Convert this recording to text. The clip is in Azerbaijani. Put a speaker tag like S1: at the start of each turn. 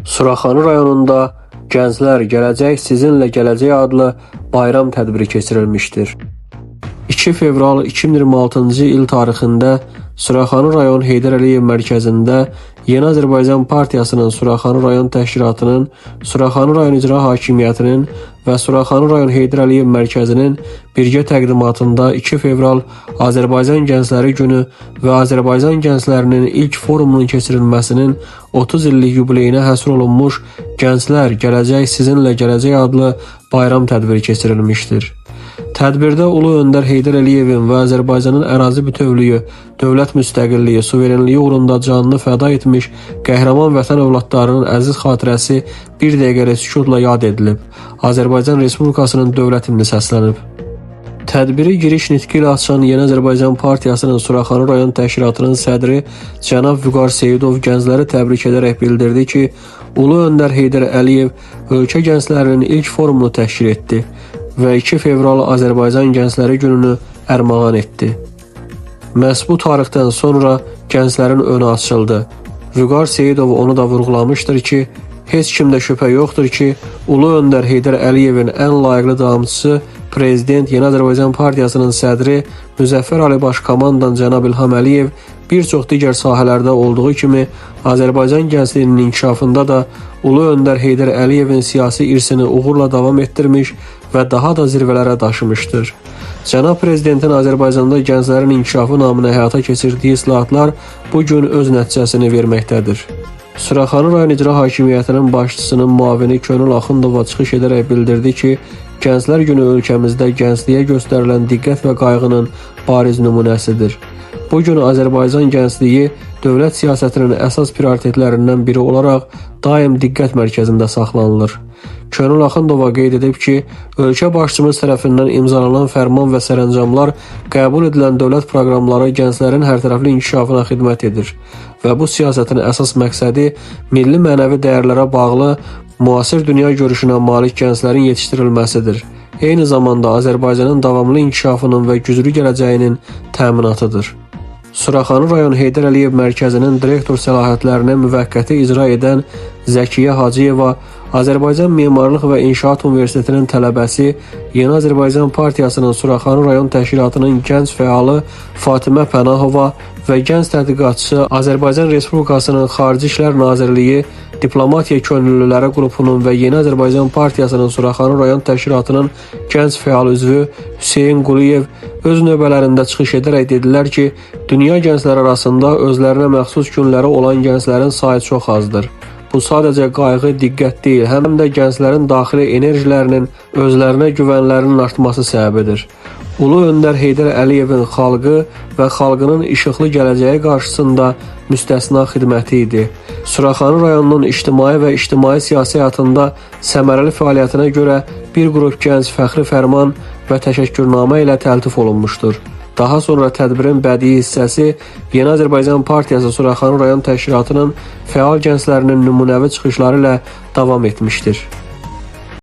S1: Suraxanı rayonunda Gənclər Gələcək Sizinlə Gələcək adlı bayram tədbiri keçirilmişdir. 2 fevral 2026-cı il tarixində Suraxanı rayon Heydər Əliyev mərkəzində Yeni Azərbaycan Partiyasının Suraxanı rayon təşkilatının, Suraxanı rayon icra hakimiyyətinin və Suraxanı rayon Heydər Əliyev mərkəzinin birgə təqdimatında 2 fevral Azərbaycan Gəncləri Günü və Azərbaycan gənclərinin ilk forumunun keçirilməsinin 30 illik yubileyinə həsr olunmuş Gənclər Gələcək Sizinlə Gələcək adlı bayram tədbiri keçirilmişdir. Tədbirdə Ulu Öndər Heydər Əliyevin və Azərbaycanın ərazi bütövlüyü, dövlət müstəqilliyi, suverenliyi uğrunda canını fəda etmiş qəhrəman vətən övladlarının əziz xatirəsi bir dəqiqəlik sükutla yad edilib. Azərbaycan Respublikasının dövlət himni səslənib. Tədbiri giriş nitqi ilə açan Yeni Azərbaycan Partiyasının Suraxanı rayon təşkilatının sədri cənab Vüqar Seyidov gəncləri təbrik edərək bildirdi ki, Ulu Öndər Heydər Əliyev ölkə gənclərinin ilk forumunu təşkil etdi və 2 fevral Azərbaycan Gəncləri Gününü ərmağan etdi. Məhz bu tarixdən sonra gənclərin önü açıldı. Vüqar Seyidov onu da vurğulamışdır ki, heç kimdə şübhə yoxdur ki, Ulu Öndər Heydər Əliyevin ən layiqli davamçısı Prezident Yeni Azərbaycan Partiyasının sədri Müzəffər Ali Baş Komandan cənab İlham Əliyev bir çox digər sahələrdə olduğu kimi Azərbaycan gəncliyinin inkişafında da Ulu Öndər Heydər Əliyevin siyasi irsini uğurla davam etdirmiş və daha da zirvələrə daşımışdır. Cənab Prezidentin Azərbaycanda gənclərin inkişafı naminə həyata keçirdiyi islahatlar bu gün öz nəticəsini verməkdədir. Suraxanı rayon icra hakimiyyətinin başçısının müavini Könül Axundova çıxış edərək bildirdi ki, Gənclər Günü ölkəmizdə gəncliyə göstərilən diqqət və qayğının bariz nümunəsidir. Bu gün Azərbaycan gəncliyi dövlət siyasətinin əsas prioritetlərindən biri olaraq daim diqqət mərkəzində saxlanılır. Könül Axundova qeyd edib ki, ölkə başçımız tərəfindən imzalanan fərman və sərəncamlar, qəbul edilən dövlət proqramları gənclərin hərtərəfli inkişafına xidmət edir və bu siyasətin əsas məqsədi milli mənəvi dəyərlərə bağlı müasir dünya görüşünə malik gənclərin yetişdirilməsidir. Eyni zamanda Azərbaycanın davamlı inkişafının və güclü gələcəyinin təminatıdır. Suraxanı rayon Heydər Əliyev mərkəzinin direktor səlahiyyətlərini müvəqqəti icra edən Zəkiyyə Hacıyeva, Azərbaycan Memarlıq və İnşaat Universitetinin tələbəsi, Yeni Azərbaycan Partiyasının Suraxanı rayon təşkilatının gənc fəalı Fatimə Pənahova və gənc tədqiqatçısı Azərbaycan Respublikasının Xarici İşlər Nazirliyi Diplomatiya Könüllüləri qrupunun və Yeni Azərbaycan Partiyasının Suraxanı rayon təşkilatının gənc fəal üzvü Hüseyn Quliyev öz növbələrində çıxış edərək dedilər ki, dünya gəncləri arasında özlərinə məxsus günləri olan gənclərin sayı çox azdır. Bu sadəcə qayğı, diqqət deyil, həm də gənclərin daxili enerjilərinin, özlərinə güvənlərinin artması səbəbidir. Ulu Öndər Heydər Əliyevin xalqı və xalqının işıqlı gələcəyi qarşısında müstəsna xidməti idi. Suraxanı rayonunun ictimai və ictimai-siyasi həyatında səmərəli fəaliyyətinə görə bir qrup gənc fəxri fərman və təşəkkürnamə ilə təltif olunmuşdur. Daha sonra tədbirin bədii hissəsi Yeni Azərbaycan Partiyası Suraxanı rayon təşkilatının fəal gənclərinin nümunəvi çıxışları ilə davam etmişdir.